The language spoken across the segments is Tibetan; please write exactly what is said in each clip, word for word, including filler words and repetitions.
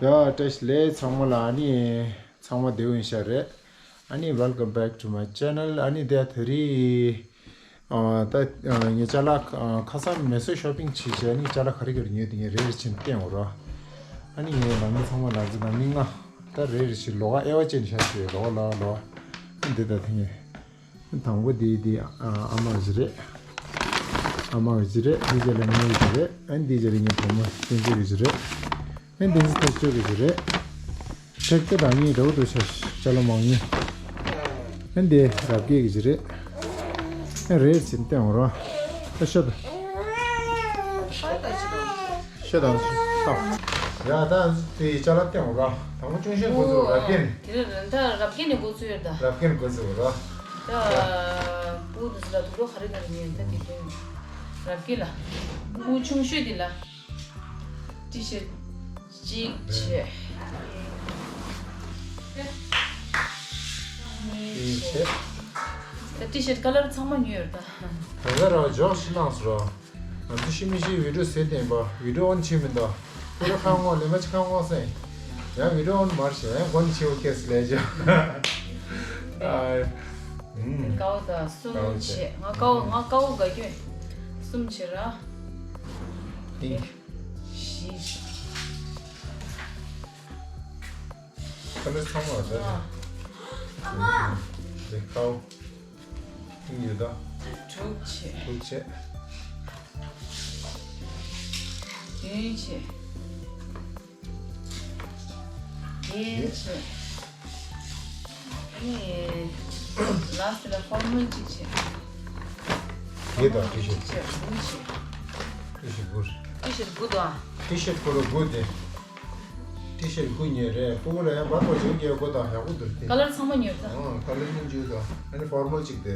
ཡ་བཀྲ་ཤིས་བདེ་ལེགས་ཚང་མ་ལ། ཨ་ནི་ཚང་མ་བདེ་པོ་ཡིན་ཤག་རེད། ཨ་ནི་welcome back to my channel. ཨ་ནི་དེ་དེ་རིང་ཨ་ད་ཨ་ངའི་ཅ་ལག་ཨ་ཁ་སང་མེ་སོ་ཤོ་པིང་བྱས་བྱས། ཨ་ནི་ཅ་ལག་ག་རེ་ག་རེ་ཉོས་དེ་ངས་རེ་རེ་བྱས་ནས་བསྟན་འོ་ར། ཨ་ནི་ངས་ནང་མི་ཚང་མ་ལ་ཚོ་ནང་མི་ལྔ་ད་རེ་རེ་བྱས་ལོགས་ཀ་དབྱེ་བ་བྱས་ནས་བཞག་བྱས་ལོགས་ལ་ལོགས། ཨ་ནི་དེ་ད་དེ་ངས། དང་པོ་དེ་དེ་ཨ་ཨ་མ་གི་རེད། ཨ་མ་གི་རེད། དེ་རྗེས་ལ་ངའི་གི་རེད། ཨ་ནི་དེ་རྗེས་ལ་ངའི་བུ་མོ་བསྟན་འཛིན་གི་རེད། ཨ་ནི་བསྟན་འཛིན་ཐག་ཆོད་གི་རེད། ཐེག་ཏེ་དང་ངའི་འདྲ་བོ་འདུག་ཤ་ཅ་ལག་མང་ཉུང་། ཨ་ནི་དེ་རབ་རྒྱས་གི་རེད། ཨ་ནི་རེད་ཟིན་བསྟན་འོང་རོགས། ད་ཤོད་དང་། ཤོད་དང་། ཡ་ད་དེ་ཅ་ལག་བསྟན་འོང་རོགས། དང་པོ་ཅུང་ཤོས་འགོ་ཚུགས་རབ་རྒྱས་ནས། དེ་རིང་ད་རབ་རྒྱས་ནས་འགོ་ཚུགས་ཡོད་ད། རབ་རྒྱས་ནས་འགོ་ཚུགས་རོགས། ད་སྤུ་དུ་ལ་དུག་ལོག་ག་རེ་ག་རེ་ཉོས་ད་དེ་དོན། རབ་རྒྱས་ལ། སྤུ་ཆུང་ཤོས་དེ་ལ། ཊི་ཤར་ཊི་གཅིག་བྱས། གཉིས་བྱས། ད་ཊི་ཤར་ཊི་ཀ་ལར་ཚང་མ་ཉོས་ཡོད་ད། ད་ལྟ་རང་འཇོག་ཤི་ལངས་སོ་ར། ང་ཚོ་ཤི་མི་ཤི་བི་ཌིའོ་ཟེར་བསྟན་པ་བི་ཌིའོ་ཨོན་བྱེད་མི་འདུག་ཁོ་ར་ཁ་ངོ་ལེ་མ་ཅི་ཁ་ངོ་སེ། ཡང་བི་ཌིའོ་ཨོན་མར་ཤེ་ཡང་གོན་ཆེ་བོ་ཁེས་ལས་ཅོ། ཨ། ཀའོ་ད་གསུམ་བྱས། ང་ཀའོ་ང་ཀའོ་དགའ་སྐྱོ། གསུམ་བྱས་ར། ཏིང་། བཞི། ཁ་ལས་ཚང་མ་རེད། ཨ་མ། དེ་ཀའོ། ཡོད་ད། དྲུག་བྱས། དྲུག་བྱས། བདུན་བྱས། བརྒྱད་བྱས། ཨ་ནི་ལ་སི་ཊི་ལ་ཕོར་མལ་གཅིག་བྱས། བརྒྱད་དང་ཊི་ཤར་ཊི། བྱས་དགུ་བྱས། ཊི་ཤར་ཊི་དགུ་རེད། ཊི་ཤར་ཊི་དགུ་དང་། ཊི་ཤར་ཊི་ཁོ་རང་དགུ་དེ། ཊི་ཤར་ཊི་དགུ་ཉོས་རེད། ཕྲུ་གུ་ལ་ཡང་བར་དུ་བྱེད་རྒྱུ་དགུ་དང་ཡག་པོ་འདུག་སྟེ། ཀ་ལར་ཚང་མ་ཉོས་ད། ཨང་ཀ་ལར་སྙིང་རྗེ་དང་། ཨ་ནི་ཕོར་མལ་གཅིག་དེ།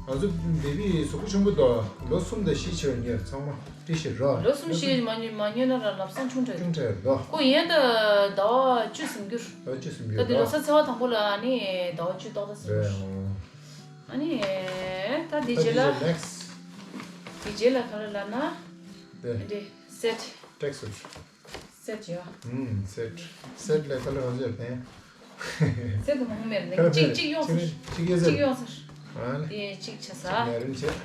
ང་ཚོ་བེ་བི་གཟུགས་པོ་ཆུང་པོ་དང་ལོ་གསུམ་དང་བཞི་བྱས་ཉོས་ཚང་མ་ཊི་ཤར་ཊི་ར། ལོ་གསུམ་བཞི་མ་ཉོས་མ་ཉོས་ན་ར་ལམ་སང་ཆུང་དྲགས། ཆུང་དྲགས་རེད་དོ། ཁོ་ཡན་ད་ཟླ་བ་བཅུ་ཟིན་རྒྱུར། ཟླ་བ་བཅུ་ཟིན་ད་རྒྱུར་དེ་ལོ་དོ། གསར་ཚེས་པ་དང་པོ་ལ་ཨ་ནི་ཟླ་བ་བཅུ་ཏག་ཏག་ཟིན་རེད། རྒྱུར། ཨོ། ཨ་ནི་ད་དེ་ད་རྗེས་ལ། དེ་རྗེས་next། དེ་རྗེས་ལ་ག་རེ་ལབ་ན། དེ། དེ་སེ་ཊི། ཊེག་སུཊ། སེ་ཊི་ཡ། ཨུམ་སེ་ཊི། སེ་ཊི་ལ་ཁ་ལ་ག་ཚོད་ཕན། སེ་ཊི་མང་མེད་ནི་ཁ་ལ་གཅིག་ཕན་གཅིག་ཡོང་ཟེར། གཅིག་ཡོད་ཟེར། གཅིག་ཡོང་ཟེར། ཨ་ནི། དེ་གཅིག་བྱས་ས། གཅིག་ནས་རིམ་བྱས།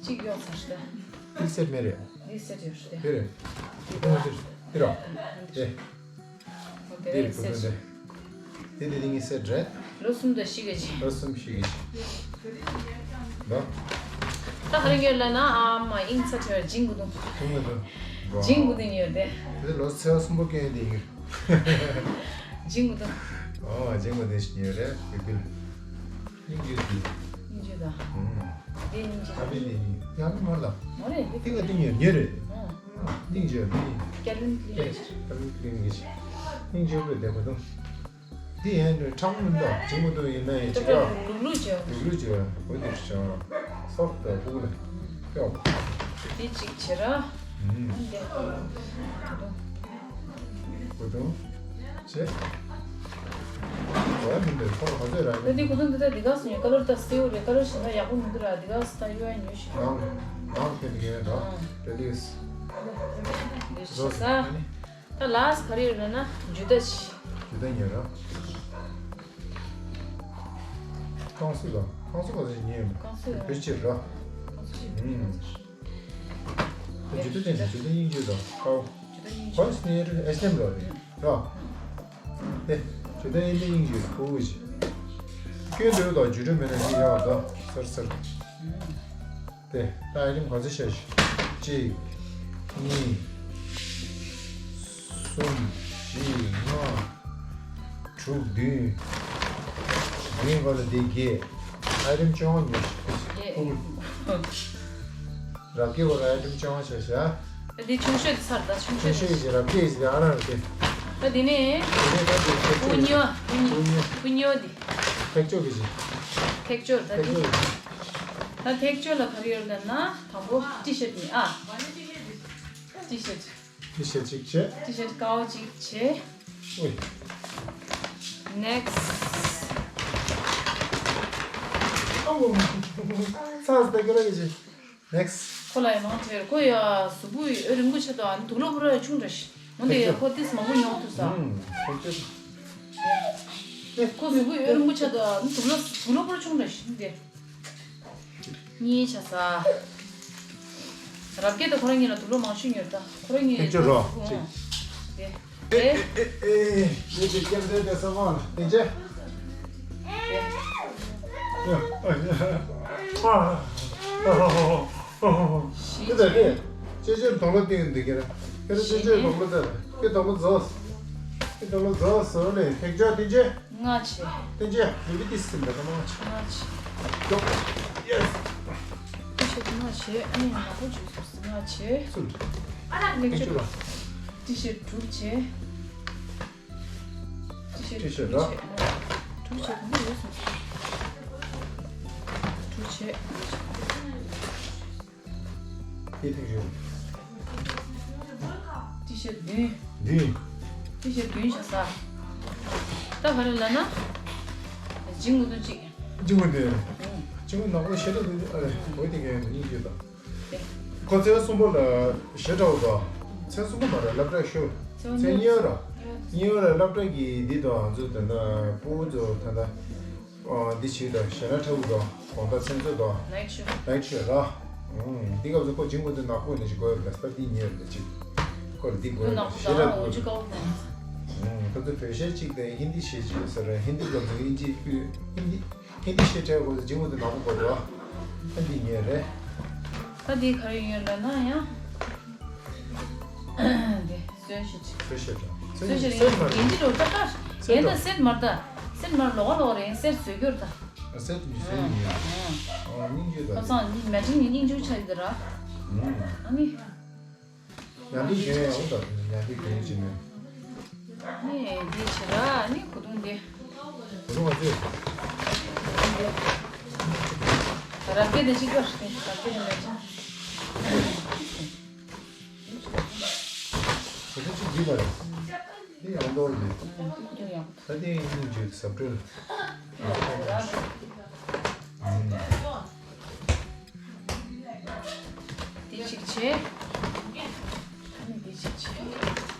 གཅིག་ཡོང་ཟེར་ད། འདི་སེ་ཊི་མེད་རེད། འདི་སེ་ཊི་ཡོད་རེད། དེ་རེད། འདི་ར། དེ། འདི་རེད། འདི་རེད། འདི་རེད། སེ་ཊི། དེ་དེ་དེ་ངའི་སེ་ཊི་རེད། ལོ་གསུམ་དང་བཞི་གི་ཅིག་ལོ་གསུམ་བཞི་གི་ཅིག་ལོ། ད་ག་རེ་ཡོད་ལབ་ན་ཨ་མ་ཨིན་ཚ་ཁྲེ་བ་ཇིང་གུ་དུང་། ཐུང་གི་འདུག་ཇིང་གུ་དུང་ཡོད་དེ། དེ་ལོ་ཚེ་བ་གསུམ་པོ་སྐྱོན་ཡོད་དེ་ཡིན། ཇིང་གུ་དུང་། ཨོ་ཇིང་གུ་དུང་ཞིག་ཡོད་རེད་བི་བིལ། སྙིང་རྗེ་དེ། སྙིང་རྗེ་དང་། ཨུམ། དེ་སྙིང་རྗེ་ཨ་དང་། བི་དེ་ཡིན་ཡང་མ་ལ། མ་རེད་དེ། ཏི་ཀ་ཏི་ཉོས་ཉོས་རེད། ཨུམ། སྙིང་རྗེ་མི་ཡིན། ཀེ་ལིན་ཀི་ལིན། ཀེ་ལིན་ཀི་ལིན་གི་ཞིག་སྙིང་རྗེ་བོད་དེ་གོ་དུང་། འདི་ཡན་དུ་ཁྲག་མི་འདུག་ཇིང་གུ་དུང་ཡིན་ན་ཡིན་ཅིག་ལ། ལུག་ལུག་བྱས། ལུག་ལུག་བྱས། འོ་དེ་བྱས། སོག་ཏུ་སྤུ་གུ་ལ་ཀྱོག་འདི་གཅིག་བྱེད་ར། ཨུམ། འདི་གོ་དུང་བྱས། འོ་མི་འདུག་ཁོ་ག་ཚོད་ར་ད་ཡིན། འདི་གོ་དུང་འདི་ད་འདི་ག་སུ་ཉོས། ཀ་ལར་ད་སེའུ་རེད། ཀ་ལར་ཞིག་ན་ཡག་པོ་མི་འདུག་ར། འདི་ག་སུ་ད་གཡོ་ཡ་ཉོས་ཤིག་ནང་ནང་ཕེབས་ཡོད་ར། ཨུམ། དེ་ལིས། འདི་བྱེད་ས། ད་ལ་སི་ཊི་ག་རེ་ཡོད་ལབ་ན་ཇུ་ཏ་ཆི། ཇུ་ཏ་ཉོས་ར། ཀང་སུ་དང་ཀང་སུ་ག་ཚོད་ཉོས་ཡོད། ཀང་སུ་ཡོད། བེད་སྤྱད་ར། ཀང་སུ་ཡོད། ཨུམ། ཇུ་ཏ་ཅན་ཇུ་ཏ་སྙིང་རྗེ་དང་ཀའོ། ཇུ་ཏ་སྙིང་རྗེ། ཧོལ་སི་ནེ་ཨེ་སི་ཨེམ་ལོ་རེད་ར། དེ་ཇུ་ཏ་སྙིང་རྗེ་སྙིང་རྗེ་ཁུ་བོ་ཞིག་སྐྱོན་འདོད་དང་ཇུ་ཏ་མེད་ན་ཡིན་ཡག་དང་སར་སར། ཨུམ། དེ་ད་ཨའི་ཊེམ་ག་ཚོད་བྱས་ཤག་གཅིག་གཉིས། གསུམ། བཞི། ལྔ། དྲུག་བདུན། བདུན་ག་ལ་དེ་བརྒྱད། ཨའི་ཊེམ་བཅོ་ལྔ་ཉོས་ཤག་བརྒྱད། རབ་རྒྱས་བ་ལ་ཨའི་ཊེམ་བཅོ་ལྔ་བྱས་ཤག་འདི་ཆུང་ཤོས་དེ་ཚར་ད། ཆུང་ཆུང་ཤོས་ཤོས་ཀྱི་རབ་རྒྱས་ཀྱི་ཨ་རང་རེད་དེ། ད་འདི་ནས། དེ་ནས་ད་དེ་ཐེག་ཆོད་ཀྱི། སྤུ་ཉོ་སྤུ་ཉོ་སྤུ་ཉོ་འདི། ཐེག་ཆོད་ཀྱི་ཅིག་ཐེག་ཆོད་ད་ཐེག་འདི། ཆོད་ཀྱི་ཅིག་ད་ཐེག་ཆོད་ལ་ག་རེ་ཡོད་ལབ་ན་དང་པོ་ཊི་ཤར་ཊི་ནི་ཨ། ཊི་ཤར་ཊི། ཊི་ཤར་ཊི་གཅིག་བྱས། ཊི་ཤར་ཊི་ཀའོ་གཅིག་བྱས། ཨོའི། ནེག་སི་ཊི། ཨོ། ཚ་ས་ད་ག་རེ་གི་ཅིག Next. ཁོ་ལ་ཡང་མང་ཆེ་ཁོ་ཡ་གཟུགས་པོ་ཨེ་རིང་པོ་ཆེ་དང་དུག་ལོག་པོ་ར་ཆུང་འདྲ་ཞིག་འོན་ཏེ་ཁོ་ཏིས་མང་པོ་ཉོག་ཐུབ་ས། ཨུམ། ཁོ་ཁོ་གཟུགས་པོ་ཨེ་རིང་པོ་ཆེ་དང་དུག་ལོག་དུག་ལོག་པོ་ར་ཆུང་འདྲ་ཞིག་འདི། གཉིས་ཆ་ས། རབ་རྒྱས་དང་ཁོ་རང་གཉིས་ལ་དུག་ལོག་མང་ཤོས་ཉོས་ད། ཁོ་རང་གཉིས་ཐེག་ཆོད་རོ། ཨུམ། དེ། ཨེ་ཨེ་ཨེ་ཨེ། ཡེ་ཅིག་སྐྱབས་འདྲེན་དེ་ས་མ་ལ་དེ་ཅེ། དེ་ད་དེ། ཅེ་ཅེ་དོག་ལོ་སྟེང་འདི་ཁེ་ར། ཁེ་ར་ཅེ་ཅེ་དོག་ལོ་ད། ཁེ་དོག་ལོ་རྫོགས། ཁེ་དོག་ལོ་རྫོགས་སོ་ལེ། ཐེག་ཆོད་དེ་ཅེ། ལྔ་བྱས། ཏི་ཤར་ཊི་ལྔ་བྱས། ལྔ་བྱས། ཡེ་སི། ཏི་ཤར་ཊི་ལྔ་བྱས། ཨ་ནི་ནག་པོ་བྱས་སོང་ལྔ་བྱས། གསུམ། ཨ་ལ་ལེགས་ཏི་ཤར་ཊི་ལྔ། ཏི་ཤར་ཊི་དྲུག་བྱས། ཏི་ཤར་ཊི་ཊི་ཤར་ཊི་དྲུག་ལ། བྱས། དྲུག་བྱས་གང་ཡོད་སོང་། དྲུག་བྱས། དེ་ཐེག་ཆོད། ཏི་ཤར་ཊི་བདུན། བདུན། ཏི་ཤར་ཊི་བདུན་བྱས་ས། ད་ག་རེ་ལབ་ན། ཇིང་གུ་དུ་གཅིག་ཇིང་གུ་དུ། ཨུམ། ཇིང་གུ་ནག་པོ་ཞེ་དྲག་འདུག་ཨ་རེ་འོ་དེ་གའི་གཉིས་ཡོད་ད། དེ། ཁོ་ཚེས་གསུམ་པོ་ལ་ཞེ་དྲག་འདུག་ཚེས་གསུམ་པོ་མ་རེད་སློབ་གྲྭ་ཤོར། ཚེས་གཉིས་པ་ར། གཉིས་པ་ར་སློབ་གྲྭ་གི་འདི་དང་ང་ཚོ་ད་ལྟ་ཕྲུ་གུ་ཚོ་ད་ལྟ། འདི་བྱེད་དང་ཞེ་ན་ཁྲ་བོ་དང་དགོང་དག་མཚན་ཚོད་དང་ནའིཊ་ཤིཕ་ཊི་ར། འདི་སྐབས་སུ་ཁོ་ཇིང་གུ་དུ་ནག་པོ་ནི་ཞིག་དགོས་ཡོད་པས་ད་འདི་ཉེར་ལ་ཅིག་ཁོ་ལ་འདི་དགོས་ཡོད་པས་ཞེ་དྲག་དགོས་ཡོད་པས། ཁོ་ཚོ་བོད་གཞས་གཅིག་དང་ཧིན་དི་གཞས་གཅིག་ཟེར་ར་ཧིན་དི་སྐབས་སུ་དབྱིན་ཇི་ཕུད་ཧིན་དི་ཧིན་དི་གཞས་འཁྲབ་དགོས་ས་ཇིང་གུ་དུ་ནག་པོ་དགོས་འདུག་ད་འདི་ཉེར་རེད། ད་འདི་ག་རེ་ཡོད་ལབ་ན་ཡང་། འདི། གསོན་ཤེས་ཀྱི། གསོན་ཤེས་ཀྱི། གསོན་ཤེས་ཀྱི་ཡིན་གྱི་འགྲོ་ཏག་ཏག་ཡིན་ད་སེད་མར་ད། སེད་མར་ལོག་ལོག་རེད་སེད་བཟོས་རྒྱུར་ད། སེད་མི་བཟོས་ཡིན། ཨ་སྙིང་རྗེ་ད། ཁ་སང་ནི་མེ་ཏྲིང་ནི་སྙིང་རྗེ་ཆགས་ཡོད་ད་ར། ཨ་ནི། ཉལ་ཐུལ་གྱོན་ཡོང་ད་ཉལ་ཐུལ་གྱོན་བྱེད་ནས། ནི་འདི་བྱེད་ར་ནི་གོ་དུང་འདི། གོ་དུང་ང་ཚོས། རབ་རྒྱས་དེ་གཅིག་པ་རེད་རབ་རྒྱས་དེ་མེད་ཅིང་། དེ་ཚོ་གཅིག་འདི་པ་རེད། འདི་ཡང་མདོག་འདི། ད་དེ་ཡིན་ནི་འཇུ་ཟབ་སྤྲོད། འདི་གཅིག་བྱས། ཨ་ནི་འདི་གཅིག་བྱས།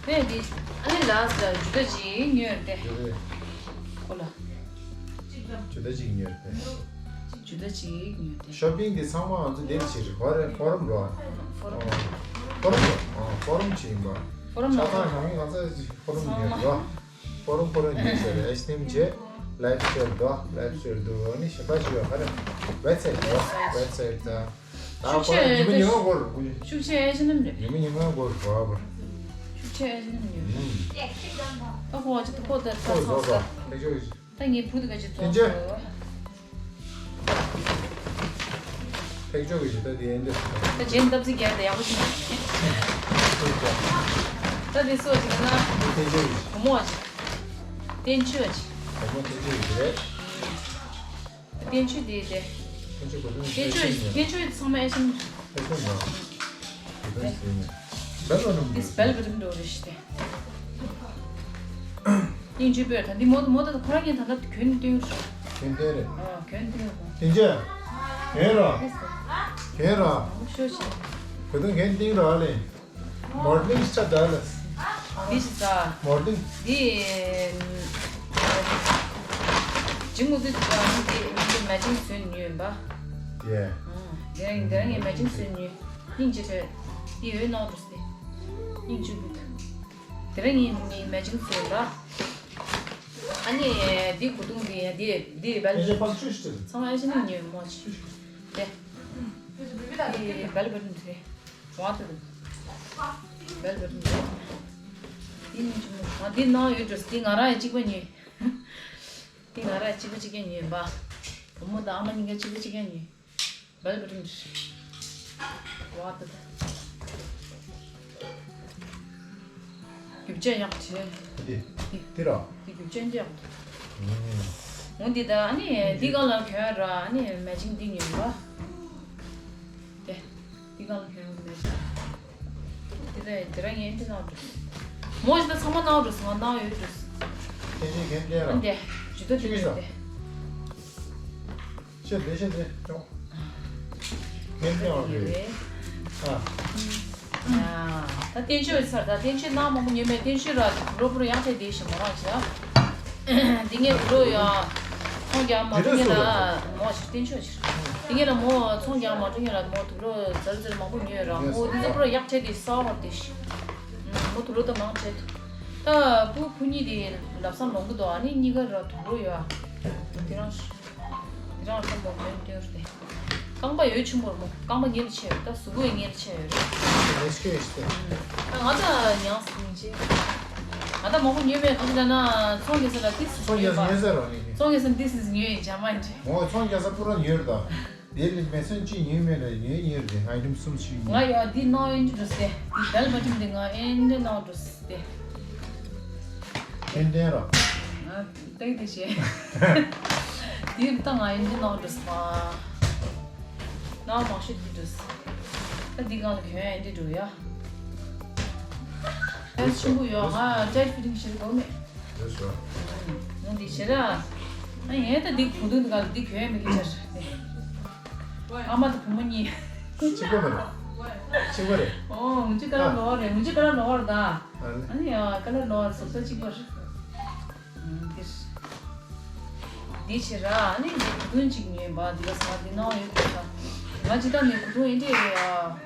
ཨ་ནི་ལ་ས་ཇུ་ད་ཅིག་ཉོས་ཏེ། ཁོ་ལ། ཇུ་ད་ཅིག་ཉོས་ཏེ། ཇུ་ད་ཅིག་ཉོས་ཏེ། ཤོ་པིང་འདི་ཚང་མ་ང་ཚོ་འདིར་བྱེད་རེད་ཧྥོ་རམ་ཧྥོ་རམ་རོ། ཧྥོ་རམ། ཧྥོ་རམ་རོ། ཧྥོ་རམ་བྱེད་ཡིན་པ། ཧྥོ་རམ་ཆ་ཚང་ནང་མི་ང་ཚོ་ཧྥོ་རམ་ཉོས་རོ། ཧྥོ་རམ་ཧྥོ་རམ་ཉོས་ཟེར་རེད་ཨེ་སི་ཊི་ཨེམ་བྱེད། ལའིབ་སི་ཊའིལ་འདུག་ལའིབ་སི་ཊའིལ་འདུག་ཨ་ནི་གཞན་པ་ཞིག་ཡོད་ཧྥོ་རམ་ཝེབ་སའིཊ་འདུག་ཝེབ་སའིཊ་དང་། ད་ཁོ་རང་ཉི་མ་ཉི་མ་འགོར། ཤུགས་ཆེ་ཨེ་ཤེ་ནམ་རེད། ཉི་མ་ཉི་མ་འགོར་བ་བར། ཤུགས་ཆེ་ཨེ་ཤེ་ནམ་ཡོད། ད་ཁོ་བ་ཅི་ད་ཁོ་ད་ད་ཚོགས་ས། ད་ངའི་བུ་དེ་ག་ཅི་ཐེན་ཅེ། ཐོག་ཐེག་ཆོག་གི་ཞིག་ད་དེ་ཡན་དེ། ད་རྗེས་སྟབས་ཚིག་རྒྱག་དེ་ཡག་པོ་ཞིག་མ་རེད། ད་དེ་སོ་ཞིག་ན། ཐེག་ཆོག་གི་ཞིག་བུ་མོ་ཞིག་བསྟན་ཆོས་ཞིག་བུ་མོ་ཐེག་ཆོག་གི་ཞིག་རེད། བསྟན་ཆོས་དེ་དེ། ཐེག་ཆོག་གི་ཞིག་བསྟན་ཆོས་བསྟན་ཆོས་ཚང་མ་ཨེ་ཤེ་ནམ། ཨེ་ཤེ་ནམ། ད་ལོ་ནམ། དེ་སྦལ་བ་རིམ་འགྲོ་རེ་ཞིག་སྟེ། སྙིང་རྗེ་པོས་ད་འདི་མོ་མོ་ད་ཁོ་རང་གིས་ད་ལྟ་གྱོན་སྟོན། གྱོན་སྟོན་རེད། ཨ་གྱོན་སྟོན་རེད། དེ་འཇེ། གྱོན་ར། གྱོན་ར། ཤོ་ཤི། གོ་དུང་གྱོན་སྟོན་ར་ལེ། མོ་ཌེ་ལིང་ཤ་ད་ལ། འདི་ཞིག་ཟ། མོ་ཌེ་ལིང་། འདི། ཇིང་གུ་དུ་འདི་འདི་མེ་ཅིང་བཟོས་ཉོས་ཡིན་པ། ཡེ། དེ་རིང་དེ་རིང་ངས་མེ་ཅིང་བཟོས་ཉོས། སྙིང་རྗེ་ཆེ། འདི་འོད་ནོར་བུ་སྟེ། སྙིང་རྗེ་པོ། དེ་རིང་ངས་མི་མེ་ཅིང་བཟོས་ཡིན་པ། ཨ་ནི་འདི་གོ་དུང་འདི་འདི་འདི་བལ། དེ་ཕག་ཆུ་ཞིག་ཚང་མ་ཨེ་ཤེ་ནམ་ཉོས་མོ་ཆུ་ཞིག་དེ། འདི་བལ་བལ་འདི་རེད། བལ་བལ་འདི་རེད། འདི་ནི་ཆུ་མོ་ཨ་འདི་ནང་ཡོད་འགྲོ། འདི་ང་རང་ཡང་གཅིག་པ་ཉོས། འདི་ང་རང་གཅིག་པ་གཅིག་རྐྱང་ཉོས་པ། བུ་མོ་དང་ཨ་མ་གཉིས་ཀ་གཅིག་པ་གཅིག་རྐྱང་ཉོས། བལ་བལ་འདི་རེད། བ་ད་ད། རྒྱུ་ཆ་ཡག་བྱས། འདི། འདི་ར། འདི་རྒྱུ་ཆ་ཡག་འདུག་ཨུམ། འོ་འདི་ད་ཨ་ནི་འདི་གང་ལ་གྱོན་ར། ཨ་ནི་མེ་ཅིང་འདི་ཉོས་པ། དེ་འདི་གང་ལ་གྱོན་མེ་ཅིང་། འདི་ད་དེ་ར་ངས་འདི་ནང་འགྲོ། མོ་ཞིག་ད་ཚང་མ་ནང་འགྲོ་སོང་། ང་ནང་ཡོད་འགྲོ། ཏན་ཅིན་གན་ཏན་ར། འདི་ཇུ་ཏོ་ཅི་གི་ཅི་ས། ཏེ་ཤེས་ཏེ་ཤེས་ཏེ་ཅོ། གན་ཏན་ར་རེད། ཨ། ད་བསྟན་ཆོས་ཚར། ད་བསྟན་ཆོས་ནང་མང་པོ་ཉོས་མེད། བསྟན་ཆོས་ར་དུག་ལོག་པོ་ར་ཡག་ཆེ་དེ་ཞིག་མོ་རང་བྱས། འདི་ངས་དུག་ལོག་ཡ་ཚོང་རྒྱག་མ་འགྲོ་ངས་ལ་མོ་ཞིག་བསྟན་ཆོས་ཕྱིར། འདི་ངས་ལ་མོ་ཚོང་རྒྱག་མ་འགྲོ་ངས་ལ་མོ་དུག་ལོག་ཟར་ཟར་མང་པོ་ཉོས་ར། མོ་འདི་ཚོ་པོ་ར་ཡག་ཆེ་དེ་གསར་པ་དེ་ཞིག་མོ་དུག་ལོག་ད་མང་ཆེ་དུག་ད་བུ་བུ་གཉིས་དེ་ལབ་སང་ལོང་གི་འདུག་ཨ་ནི་གཉིས་ཀ་ར་དུག་ལོག་ཡོད་ཨ། དེ་རང་། རང་ཚང་པོ་མེད་སྟེར་ཏེ། རྐང་པ་ཡོད་ཆུང་པོར་མོ། རྐང་པ་ཉེར་ཆེ་ཡོད། ད་གཟུགས་པོའི་ཉེར་ཆེ་ཡོད་རེད། ཨེ་སྐད་ཤི་ཏེ། ད་ང་ད་ཉང་སིང་ཅི། ང་ད་མང་པོ་ཉོས་མེད། གང་ལྟར་ན་ཚོང་རྒྱག་ས་ལ་ཏིས་ཚོང་རྒྱག་ས་ཉོས་ས་རོ་ནི། ཚོང་རྒྱག་ས་ཏིས་ཉོས་ཡིན་ཇ་མ་ཅི། འོ་ཚོང་རྒྱག་ས་པུ་ར་ཉོས་རེད་ད། དེ་ལས་མེ་སོན་ཅི་ཉོས་མེད་རེད། ཉོས་ཉོས་རེད། ཨའི་ཊེམ་གསུམ་ཞིག་ང་ཉོས། ཡ་འདི་ནང་ཨེན་ཏི་འགྲོ་སེ། འདི་དལ་མ་ཁྲིམ་འདི་ང་ཨེན་ཏི་ནང་འགྲོ་སེ། ཏན་ཏན་ར། ང་ཏེག་ཏེ་ཤེས། འདིར་ད་ང་ཡིན་འདི་ནང་འགྲོ་སོང་། ནང་མང་ཤོས་འདི་འགྲོ་སོང་། ད་འདི་གང་ལ་གྱོན་ཡ་འདི་འགྲོ་ཡ། ཡ་ཆེན་པོ་ཡོད། ང་ཊའིཊ་ཕི་ཊིང་ཞིག་གོ་མེད། ཡོད་སོ། ང་འདི་ཞེ་ར། ང་ཡས་ད་འདི་གོ་དུས་འདི་ག་ལ་འདི་གྱོན་ཡ་མི་གི་ཆར། ཨ་མ་དང་བུ་མོ་གཉིས། གཅིག་པ་མ་རེད། གཅིག་པ་རེད། ཨོ་ང་ཅི་ཀ་ལ་ལོ་རེད། ང་ཅི་ཀ་ལ་ལོ་རེད་ད། ཨ་ནི་ཡ་ཀ་ལ་ལོ་རེད་སོ་སོ་གཅིག་པ་རེད། འདིར། འདི་ཕྱིར་ར་ཨ་ནི་འདི་གོས་ཐུང་གཅིག་ཉོས་པ། འདི་ག་ས་འདི་ནང་ཡོད་པ་ས། ང་ཇི་ལྟར་ནས་གོས་ཐུང་ཨེ་འདྲས་རེད་ཨ།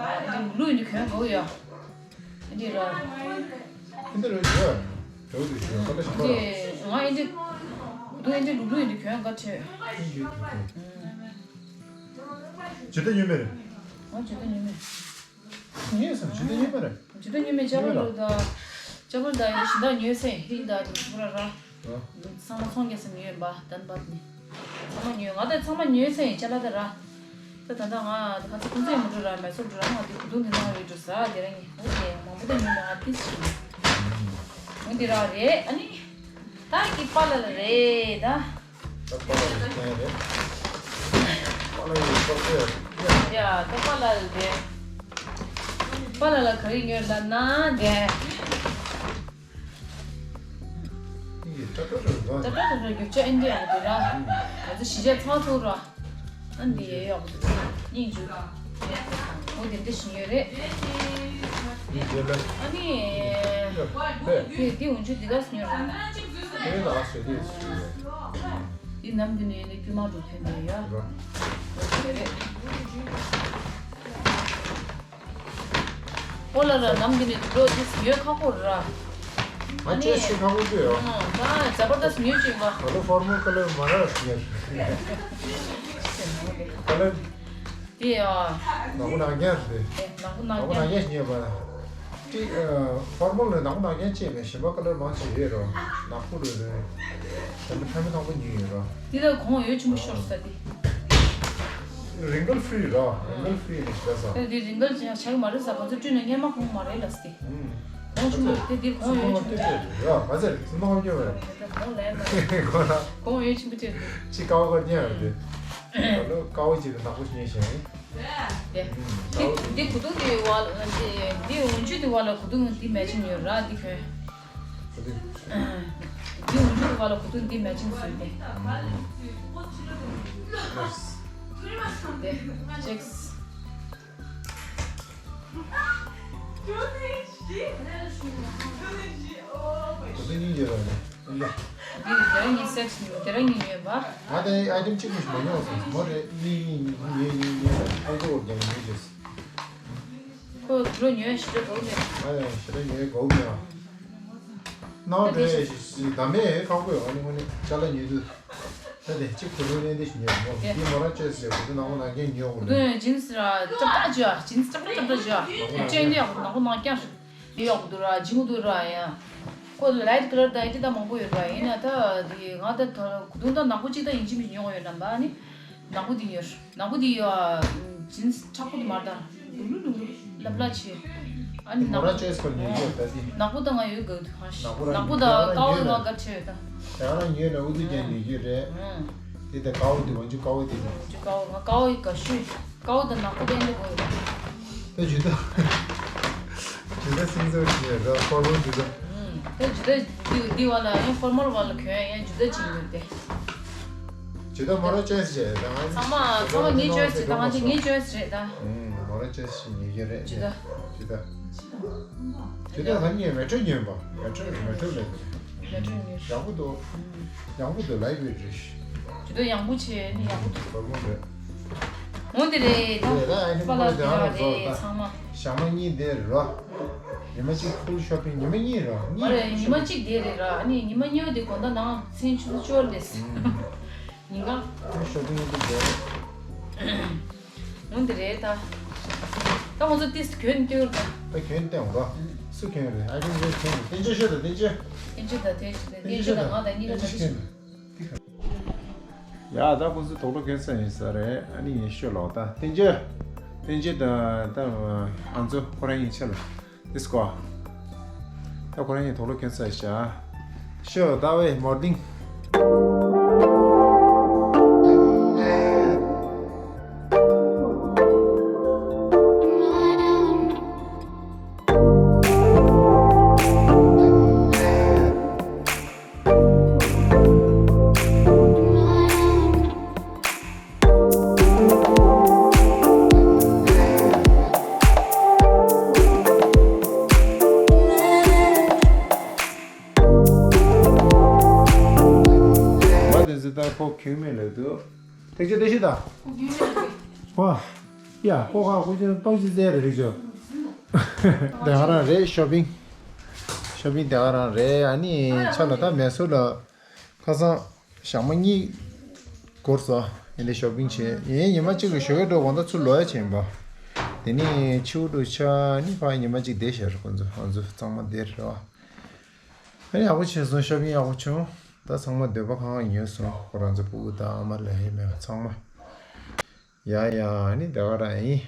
ཨེ་འདྲས་ལུག་ལུག་ཨེ་འདྲས་གྱོན་དགོས་ཡ། ཨེ་འདྲས་ར། ཨེ་འདྲས་ར་ཡོད། གྱོན་དུ་ཞུ་ཡ་ཁ་ལ་ཞིག་འདི་ང་ཨེ་འདྲས་གོས་ཐུང་ཨེ་འདྲས་ལུག་ལུག་ཨེ་འདྲས་གྱོན་ག་ཆེ། ཇི་ལྟར་ཉོས་མེད་རེད། ང་ཇི་ལྟར་ཉོས་མེད། ཉོས་སམ་ཇི་ལྟར་ཉོས་པ་རེད། ཇི་ལྟར་ཉོས་མེད། ཅ་པར་ལ་ད། ཅ་པར་ད་ཡོད་ཤིན་ད་ཉོས་སེ་ཧིལ་ད་དུ་སུ་ར་ར། ཚང་མ་ཚོང་རྒྱག་སེ་ཉོས་པ་དན་པ་ནི། ཚང་མ་ཉོས། ང་ད་ཚང་མ་ཉོས་སེ་ཅ་ལ་ད་ར། ད་ད་ད་ང་ད་ག་ཚོད་ཁོང་ཚོས་མི་འགྲོ་ར་མེ་སོར་འགྲོ་ར། ང་དེ་གུ་དུང་དེ་ནང་རེད་འགྲོ་ས་དེ་ར་ཉི་འོ་དེ་མང་པོ་ད་ཉོས་ན་ང་ཏིས་ཞིག་ཉོས། འོ་དེ་ར་རེད། ཨ་ནི། ད་ཀི་པ་ལ་ལ་རེད་ད། ད་པཱ་ལགས་ཀྱི་རྟེན་རེད། པཱ་ལགས་ཀྱི་ཚོགས་གཙོ་ཡ། ཡ་ད་པཱ་ལགས་རེད། པཱ་ལགས་ལ་ག་རེ་ཉོས་ལབ་ན་དེ། ཡིན་ད་ད་ད་ད། ད་ད་ད་ད་རྒྱུ་ཆ་ཨེ་འདྲ་ཡག་པོ་འདུག་ར། ང་ཚོ་གཞིས་ཆགས་ཚང་ཚུགས་ར། ཨ་འདི་ཡོད་ཡག་པོ་འདུག་སྙིང་རྗེ། འོ་དེ་འདྲ་ཞིག་ཡོད་རེད། ཡིན་རྗེས་ལ། ཨ་ནི། ཡ་ཧེ། དེ་དེ་འོན་ཆུ་འདི་ག་སུ་ཉོས་ར། དེ་ལ་ཨ་སོ་དེ་སུ་ཡོད། འདི་ནམ་རྒྱུན་ནས་ཡོད་ནས་དཀྱུས་མ་འགྲོ་མཁན་དེ་ཡ། ར། འོ་ལ་ར་ནམ་རྒྱུན་ནས་འགྲོ་དེ་ཡོད་ཁག་པོ་ར། ང་ཨ་ནི། ཅེས་ཤེས་ཁག་པོ་དེ་ཡོད། ཨ་ད་ཛ་བར་དསྟ་ཉོས་ཅིག་ཡིན་པ། ད་ལོ་ཧོར་མོན་ཀ་ལར་མ་ར་ཉོས། ཀ་ལར། དེ་ཡ། ནག་པོ་ནག་རྐྱང་རེད། ནག་པོ་ནག་རྐྱང་། ནག་པོ་ནག་རྐྱང་ཞིག་ཉོས་པ། ཏི། ཧོར་མོན་ལ་ནག་པོ་ནག་རྐྱང་ཅེས་མེད། གཞན་པ་ཀ་ལར་མང་ཆེ་ཡོད་རོ། ནག་པོ་རེད་རེད། གཞན་པ་ཕན་མི་ཐང་པོ་ཉོས་ཡོད་རོ། འདི་ལ་གོང་ཡོད་ཆེན་པོ་ཤོར་ས་དེ། རིང་གལ་ཧྥི་རི་རོ། རིང་གལ་ཧྥི་རི་ནས་ཤོར་ས། དེ་རིང་གལ་ཆག་ཆག་མ་རེད་ས། ཁོ་ཚོ་བཀྲུས་ན་སྔན་མ་གོང་མ་རེད་ལ་སྟེ། གོང་ཆུང་དེ་འདིར་གོང་ཡོད་ཆུང་དེ། ཡ་མ་ཟེར་སུ་མ་ཡོད་རེད། གོང་ལས་མ་གོང་ལ། གོང་ཡོད་ཆུང་དེ། ཅི་ཀའོ་གར་ཉན་རེད་དེ། ད་ལོ་ཀའོ་ཅིག་ནག་པོ་ཉན་ཞིང་། དེ། འདི་གུ་དུང་དེ་བ་ལ་འདི་འདི་འོན་ཆུ་དེ་བ་ལ་གུ་དུང་འདི་མེ་ཆིང་ཡོད་ར་འདི་གོན། འདི་འོན་ཆུ་དེ་བ་ལ་གུ་དུང་འདི་མེ་ཆིང་སུ་དེ། དེ། ཅེག་སི། གོ་ཐོས་གཉིས་ཡོད་རེད། འདི་དེ་རིང་གི་སེ་ཊི་དེ་རིང་གི་ཡོད་པ། ང་དེ་ཨའི་ཊེམ་གཅིག་མ་ཉོས་སོང་། མོ་རེ་གཉིས་གཉིས་གཉིས་གཉིས་གཉིས་ཨ་ཁོ་རྒྱ་ཉོས་རྗེས། ཁོ་དུ་ལོ་ཉོས་ཞེ་དྲག་དགོས་མེད། ཨ་ཡ་ཞེ་དྲག་ཉོས་དགོས་མེད་ཨ། ནང་དེ་ད་མེད་ཁག་པོ་ཡོད། ཨ་ནི་ཨ་ནི་ཅ་ལག་ཉོས་དུས། ད་དེ་གཅིག་གོ་དོན་ལེན་དེ་ཞིག་ཉོས་མོ་དེ། དེ་མོ་རང་བཅས་སེ་གོ་དོན་ནག་པོ་ནག་རྐྱང་ཉོས་དགོས་གོ་དོན་ཇིན་སི་ར་ཅབ་ཏག་ཅིག་ཨ། ཇིན་སི་ཅབ་ཏག་ཅབ་ཏག་ཅིག་ཨ། ཅན་དེ་ཡག་པོ་ནག་པོ་ནག་རྐྱང་རེད། དེ་ཡག་པོ་འདུག་ར། ཇིང་པོ་འདུག་ར་ཡ། ཁོ་ལའིཊ་ཀ་ལར་དང་ཨེ་འདྲ་ད་མང་པོ་ཡོད་ར། ཡིན་ན་ད་དེ་ང་ད་གོ་དོན་ད་ནག་པོ་གཅིག་ད་ཡིན་གཅིག་མིན་གཅིག་ཉོ་དགོས་ཡོད་ན་མ་ནི། ནག་པོ་འདི་ཉོས། ནག་པོ་འདི་ཡ། ཇིན་སི་མཁྲེགས་པོ་འདི་མ་རེད་ད། ལུག་ལུག་ལུག་ལུག་ལབ་ལ་ཆེ། ཨ་ནི་མོ་ར་ནག་ཅོའི་སི་ཁོ་ཉོས་ཡོད་ད་འདི། ནག་པོ་ད་ང་ཡོད་དགོས་འདུག་ཧ་ཤི། ནག་པོ་ར་ནག་པོ་ད་ཉོས་ཡོད་ཀའོ་ཡོད་ང་དགའ་ཆེ་ཡོད་ད། ད་ང་རང་ཉོས་ལ་ཨུ་ཚུགས་ཀྱང་ཉོ་རྒྱུ་རེད། ཨུམ། དེ་ད་དཀར་པོ་དེ་ཝང་ཅུ་དཀར་པོ་དེ་རེད། ཝང་ཅུ་དཀར་པོ། ང་དཀར་པོ་ཡི་དགའ་ཤོས། དཀར་པོ་དང་ནག་པོ་གཉིས་ཀ་དགོས་ཡོད། ད་ཇུ་ད། ཇུ་ད་སིང་སོར་ཞིག་ཡོད་ར་ཧྥོར་མལ་ཇུ་ད། ཨུམ། ད་ཇུ་ད་འདི་འདི་བ་ལ་ཡང་ཧྥོར་མལ་བ་ལ་གྱོན་ཡང་ཇུ་ད་ཅིག་ཡོད་དེ། ཇུ་ད་མོ་ར་ཅོའི་སི་བྱས་ད་ང་། ཚང་མ་ཚང་མ་ངའི་ཅོའི་སི་རེད་ད། ང་ཚོ་ངའི་ཅོའི་སི་རེད་ད། ཨུམ། མོ་ར་ཅོའི་སི་ཞིག་ཉོ་རྒྱུ་རེད། ཇུ་ད། ཇུ་ད། ཇུ་ད་ང་གཉིས་མེ་ཏྲོ་ཉོས་པ། མེ་ཏྲོ་མེ་ཏྲོ་ལེན་པ། མེ་ཏྲོ་ཉོས། ཡག་པོ་འདུག་ཡག་པོ་འདུག་ལའི་བྷི་རི་རེད། ཇུ་ད་ཡག་པོ་བྱས་ནི་ཡག་པོ་འདུག་ཧྥོར་མལ་རེད། འོ་དེ་རེད་ད། རེད་ད། ཨ་ནི་པ་ལགས་དེ་རང་རེད་ཚང་མ། ཞྭ་མོ་གཉིས་དེ་ར། ཉི་མ་གཅིག་ཕུལ་ཤོ་པིང་ཉི་མ་གཉིས་ར། གཉིས། མ་རེད། ཉི་མ་གཅིག་དེ་རེད་ར། ཨ་ནི་ཉི་མ་གཉིས་པ་དེ་དགོང་དག་ནང་མཚན་ཆུ་ཚོད་བཅུ་པ་རེད། ཨུམ། ཉིན་གང་། ཤོ་པིང་དེ་དགོས་རེད། འོ་འདི་རེད་ད། ད་ང་ཚོ་ཏིས་གྱོན་སྟོན་ད། ད་གྱོན་སྟོན་རོགས། སུ་གྱོན་རེད། ཨ་ཅེ་རེད་གྱོན་རེད། བསྟན་ཆོས་ཤོད་དང་བསྟན་ཆོས། བསྟན་ཆོས་དང་བསྟན་ཆོས། བསྟན་ཆོས་དང་ང་དང་གཉིས་ཀ་ད་ཏིས་གྱོན། ཡ་ད་ཁོང་ཚོ་དུག་ལོག་གྱོན་ས་ཡིན་ས་རེད། ཨ་ནི་ངས་ཤོད་ལོག་ད་བསྟན་ཆོས། བསྟན་ཆོས་དང་ད་ཨ་ཚོ་ཁོ་རང་གཉིས་ཆ་ལ། ཏིས་ཀོ། ད་ཁོ་རང་གཉིས་དུག་ལོག་གྱོན་ས་ཡིན་ཤག་ཤོད་ད་ཝེ་མོར་ནིང་། མ་དེ་ཚོ་ད་ཁོ་གྱོན་མེད་ལབ་འདུག་ཐེག་ཆེ་ཐེག་ཆེ་ད། ཧོ། ཡ་ཧོ་ཁ་ཁོ་ཆེ་ཏོག་ཅི་ཟེར་རེད་རིག་ཆོ། དེ་ག་རང་རེད་ཤོ་པིང་། ཤོ་པིང་དེ་ག་རང་རེད། ཨ་ནི་ཆ་ལ་ད་མེ་སོ་ལ། ཁ་སང་ཞག་མ་གཉིས་འགོར་སོང་། ཡིན་དེ་ཤོ་པིང་བྱས། ཡིན་ཉི་མ་གཅིག་གི་ཞོགས་ཀས་འགྲོ་གང་ལྟར་ཚུར་ལོག་ཡ་བྱས་ཡིན་པ། དེ་ནི་ཕྱི་དྲོ་ཆ་ནི་ཕ་ཉི་མ་གཅིག་བསྡད་ཤག་རེད་ཁོ་ཚོ། ང་ཚོ་ཚང་མ་བསྡད་རེད་བ། ཨ་ནི་ཡག་པོ་བྱས་སོང་། ཤོ་པིང་ཡག་པོ་བྱུང་། ད་ཚང་མ་འདོད་པ་གང་ག་ཉོས་སོང་། ཁོ་རང་ཚོ་སྤུ་གུ་དང་ཨ་མ་ལ་ཧེ་མེད་པ་ཚང་མ། ཡ་ཡ་ཨ་ནི་དེ་ག་རང་ཡིན།